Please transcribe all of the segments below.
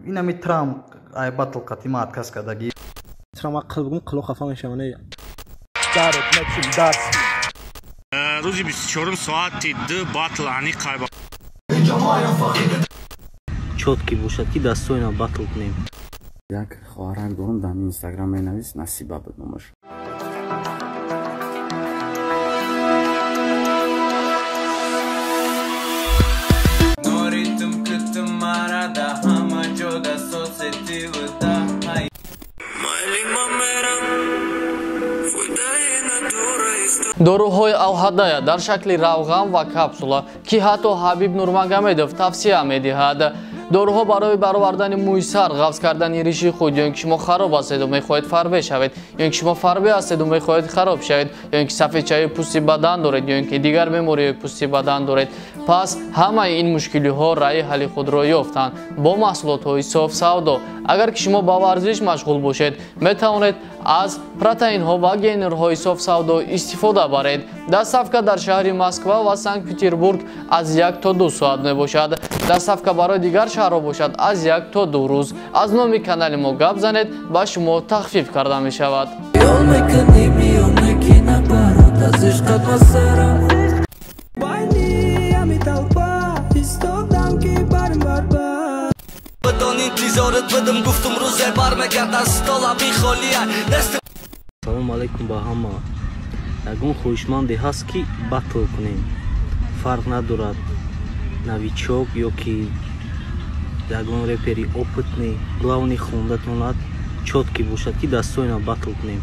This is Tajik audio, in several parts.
Инами Трамп ай батл қатима отказ кардагӣ. Трамп ақл бигум, қило хафа мешава, не? Рӯзи 24 соати 2 батл аниқ қайба. Чётки бошад, ки дастойна батл кунем. Як хоҳарак дорам, дар Инстаграм менавис, Насиба буд номаш. Доруҳои Алҳадая дар шакли равған ва капсула, ки ҳатто Ҳабиб Нурмагомедов тавсия медиҳад. Доруҳо барои баровардани мӯи сар, ғафз кардани риши худ, ё ин ки шумо хароб ҳастеду мехоҳед фарбе шавед, ё ин ки шумо фарбе ҳастеду мехоҳед хароб шавед, ё ин ки сафедчаи пӯсти бадан доред, ё ин ки дигар бемориҳои пӯсти бадан доред. Пас ҳамаи ин мушкилиҳо раъи ҳалли худро ёфтанд бо маҳсулотҳои соф савдо. Агар ки шумо ба варзиш машғул бошед, метавонед аз протеинҳо ва генерҳои соф савдо истифода баред. Доставка дар шаҳри Москва ва Санкт-Петербург аз 1 то 2 соат мебошад. Доставка барои дигар шаҳрҳо бошад аз 1 то 2 рӯз. Аз номи канали мо гап занед, ба шумо тахфиф карда мешавад. Салом алейкум ба ҳама. Ягон хоҳишманде ҳаст, ки батл кунем? Фарқ надорад, новичок ё ки ягон репери опытный, главный хондатонад чётки бошад, ки дастойна батл кунем.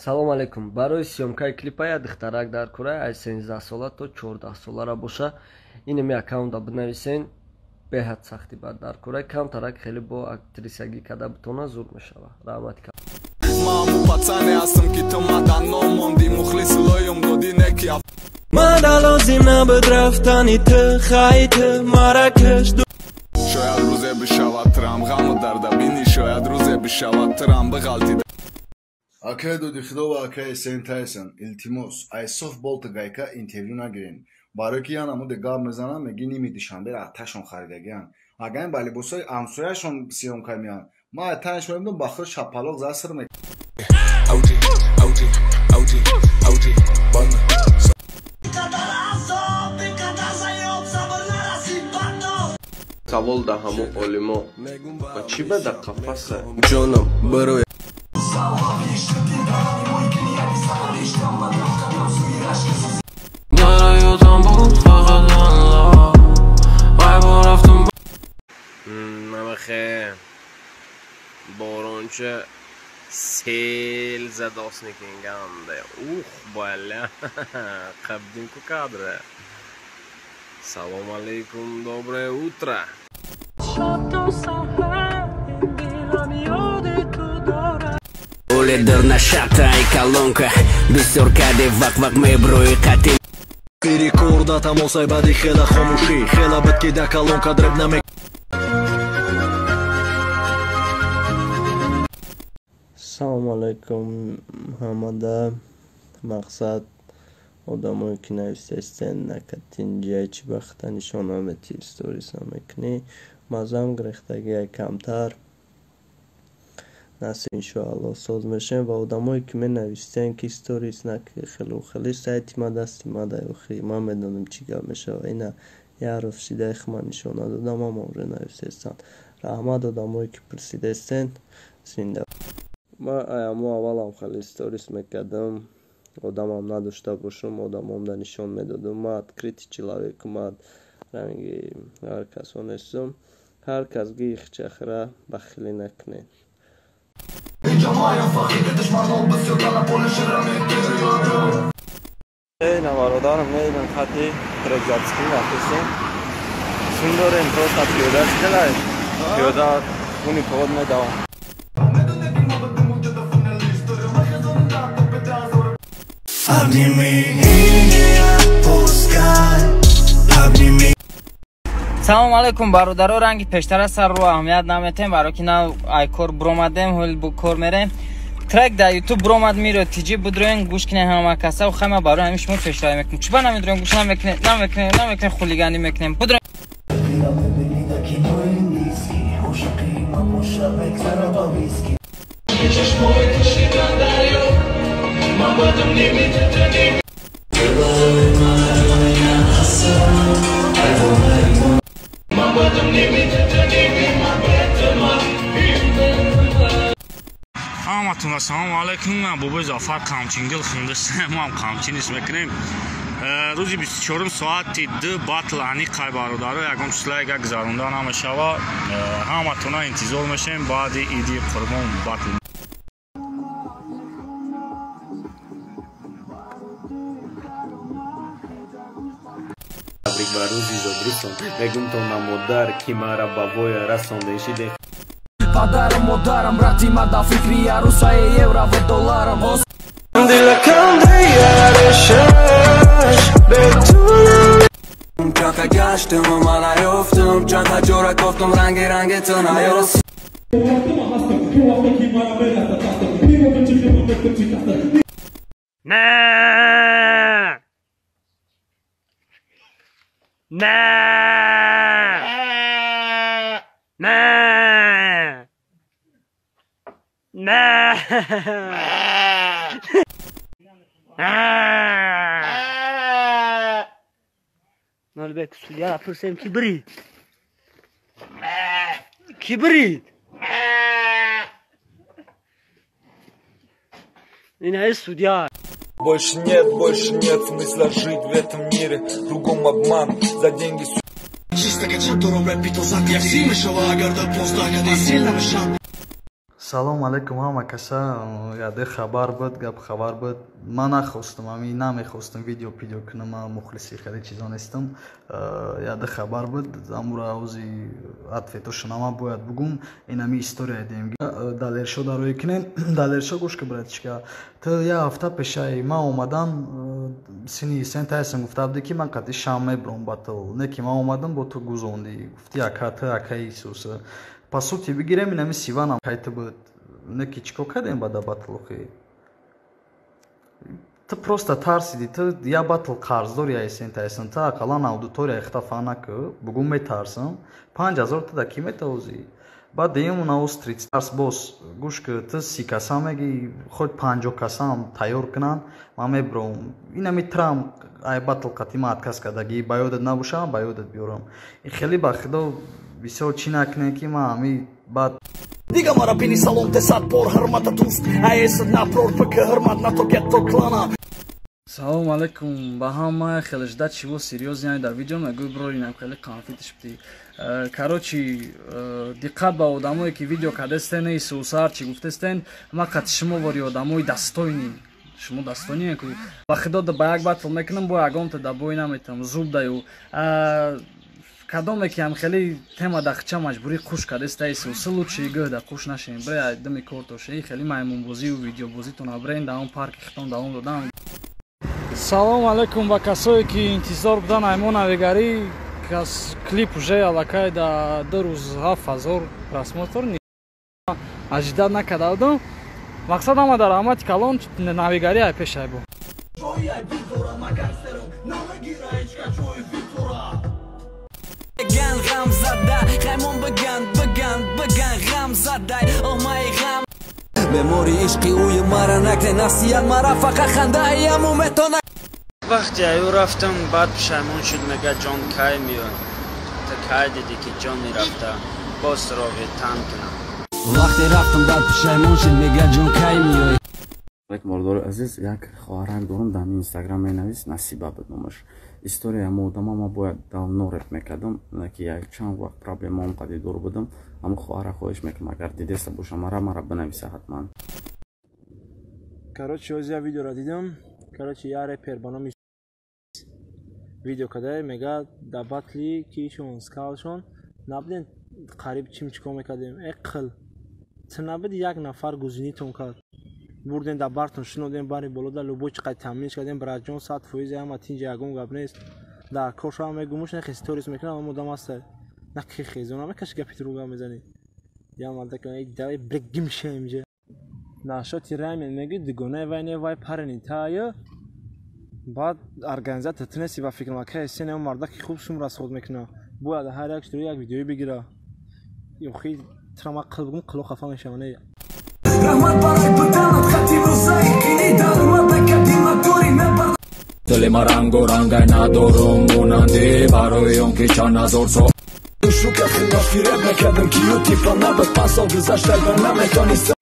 Салом алейкум. Барои съёмкаи клипа як духтарак дар кура аз 13 сола то 14 солара боша. Инами аккаунта бинависен, беҳад сахти бад дар кура, камтарак хеле бо актрисагӣ када бутона зур мешава. Раҳмат. Маму пацане ҳастам, ки ту мадан номонди, мухлиси лоюм додӣ неки. Мада лозим набуд рафтани ту, хай ту мара киш. Шояд рӯзе бишавад трам ғаму дарда бинӣ, шояд рӯзе бишавад трам биғалтӣ. Акай доди худо ва акай Сен Тайсон, илтимос, ай софтболта гайка интервю нагирен. Барои ки ян амуде гап мезанам, меги ними душанбера аташон харидагиан. Агар ба либосҳои ҳамсояшон съёмка меянд, ман атанаш мебинам, ба худ шапалоқ заср мекунам. Савол да ҳамо олимо: ва чӣ ба дар қафаса? Ҷоном барои Намахе боронча сел задосникинганда. Ух, баля. Қабдимку кадра. Салом алейкум, доброе утро. Оле нашатай колонка, бисёр каде вақ-вақ меброи қати. Рекорда тамосай бади хела хомӯшӣ, хела буд ки да колонка дреб наме. Салом алейкум ҳамада. Мақсад одамое ки навистестен, накатинҷия чӣ бахта нишон наметӣ, сториса мекунӣ. Мазам гирехтагия камтар. Насиб иншоалло соз мешем. Ва одамое ки менавистен ки сторис наки, хелу хеле сайти ма дасти ма дай, охи ман медонам чӣ гап мешава. Ина як рӯз шидаи хума нишон надодам, ама уже навистестан. Раҳмат одамое ки пурсидестен, зинда. Ман аямо аввалам хеле сторис мекардам, одамам надошта бошум, одамомда нишон медодам. Ман открытый человек, ман ранги ҳар касо нестам. Ҳар кас гихчахра бахилӣ накунед. Эй, на бародарам, меидам хати трекзапскин рафтестем. Сум дорем, просто пиёда чикалай. Пиёда хуни повод медавам. Обними и не отпускай, обними. Салом алейкум, бародаро, ранги пештара сар ру аҳамият наметем, баро ки на ай кор буромадем, ҳол бу кор мерем. Трек дар YouTube буромад миро тиҷи будроен гӯш кинен ҳама каса, хама барои ҳамин шумо пешравӣ мекунем. Чиба намедроен гӯш намекунем, намекунем, намекунем, хулиганӣ мекунем. Будроен. Ҳаматон ассалому алайкум. Ман бобои Зафар Камчингил хундастам, мо ҳам камчинис мекунем. Рӯзи 24 соати 2 батл аниқай бародаро, ягон числайга гузаронда намешава. Ҳаматона интизор мешавем баъди иди Қурбон батл. Табрик ба рӯзи зодрӯзтон мегумтон на модар, ки мара ба воя расонде шиде. Падарам, модарам, брати ма да фикри арусаи евро ва долларам. Чанта гаштам ва ман наёфтам, чанта ҷора кофтам, ранги ранги ту наёст. Не! Не! Не! Не! Нолбек, судья, пурсем кибрид. Кибрид. Ина судья. Больше нет смысла жить в этом мире. Кругом обман, за деньги. Чисто качатуром рэпито як симешава агар дар 15 кади сильно мешам. Салом алейкум ҳама каса. Яде хабар буд, гап хабар буд. Ман нахостам, ами намехостам видео пидео кунам, ман мухлиси хеле чизо нестам. Яде хабар буд, амура ози ответоша нама бояд бугум. Ин ами история дем. Далершо дарои кунен, Далершо гӯш ки братчика. Ту я ҳафта пешаи ман омадан сини сен тайсам гуфта буди ки ман қати шам мебром батл. Не ки ман омадам бо ту гузондӣ. Гуфти ака ту акаи Исус. По сути бигирем инами Сиванам кайта буд. Не ки чико кардем бада батлохи. Ту просто тарсиди, ту я батл қарздор я эсен тайсан, ту ақаллан аудитория ихтафа накӣ, бугум метарсам. 5000 ту да ки метавозӣ? Баъд деюм наоз 30 тарс боз гӯш ки ту 30 каса меги, хоть 50 касаам тайёр кунанд, ман мебром. Инами трам ай батл қати ман отказ кардагӣ, ба ёдат набошам, ба ёдат биёрам. Ин хеле ба худо бисёр чӣ накунем ки ман ҳами баъд Дига мара бини салом те сад бор ҳурмата туст, аесад напрор пк ҳурмат на то гетто клана. Салом алейкум ба ҳама. Хеле ждать чего серьёзно дар видео мегӯй бро, инам хеле конфетиш бди. Короче, диққат ба одамое ки видео кардестен, Исусар чӣ гуфтестен, ма қати шумо вори одамои дастойни. Шумо дастойни ку. Ба худо ба як батл мекунам, бо ягонта да бой наметам, зуб даю. Кадоме ки ҳам хеле тема дахча маҷбурӣ қуш кардеста Исус, лучше гӯ да қуш нашем. Бре дами кортоше, хеле маймунбозию видеобозитон абрен да он парки хитон давом додан. Салом алейкум ба касое ки интизор будан аймон навигарӣ, кас клип уже аллакай да 2 рӯз 7000 просмотр ажидат накарда будам. Мақсад ҳама дар раҳмати калон навигарӣ ай пеш ай бу. Бемори ишқи ӯи мара накне, насиҳат мара фақат хандаяму метона. Вақте аю рафтам, баъд пушаймон шуд, мега ҷон кай меояд? Та кай дидӣ ки ҷон мерафта, боз суроғи тан кунам. Вақте рафтам, баъд пушаймон шуд, мега ҷон кай меояд? Алейкум бародари азиз, як хоҳарак дорам дар Инстаграм менавис, Насиба буд номаш. История мо одама ма бояд давно реп мекардам, ки як чанд вақт проблемаом қади дур будам. Аммо хоҳара хоҳиш мекунам, агар дидеста боша мара бинависа ҳатман. Короче, оз я видеоро дидам. Короче, я репер ба номи Видео кадай мега да батли кишон скалшон набудем, қариб чим чикор мекардем. Э қил, ту набуди, як нафар гузинитон кард, бурдем да бартон шинодем, бари боло да любой чи қай таъминш кардем. Братҷон, 100% ҳама тинҷа, ягон гап нест. Дар кор шава мегумуш нахе сторис мекунам, ам одам аста на ки хезона мекаши, гапи туро гап мезанӣ. Я малдака давай брегим шемже нашоти раймен меги дугонаи вай не вай парени тая. Баъд организатор ту неси, ба фикрам, акай сен мардаки хуб сум расход мекуна, бояд ҳар як штури як видеои бигира. Охи трама қил бигум, қило хафа мешава не. Раҳмат барои буданат, хати рӯзаи қини даромад накардӣ, натури мебар. Дили ма рангу рангай надорум монандӣ, барои он ки чанд ҳазор сол Шука хилоф фиреб мекардам, ки ю типа набад. 5 сол гузашта, наметонистам.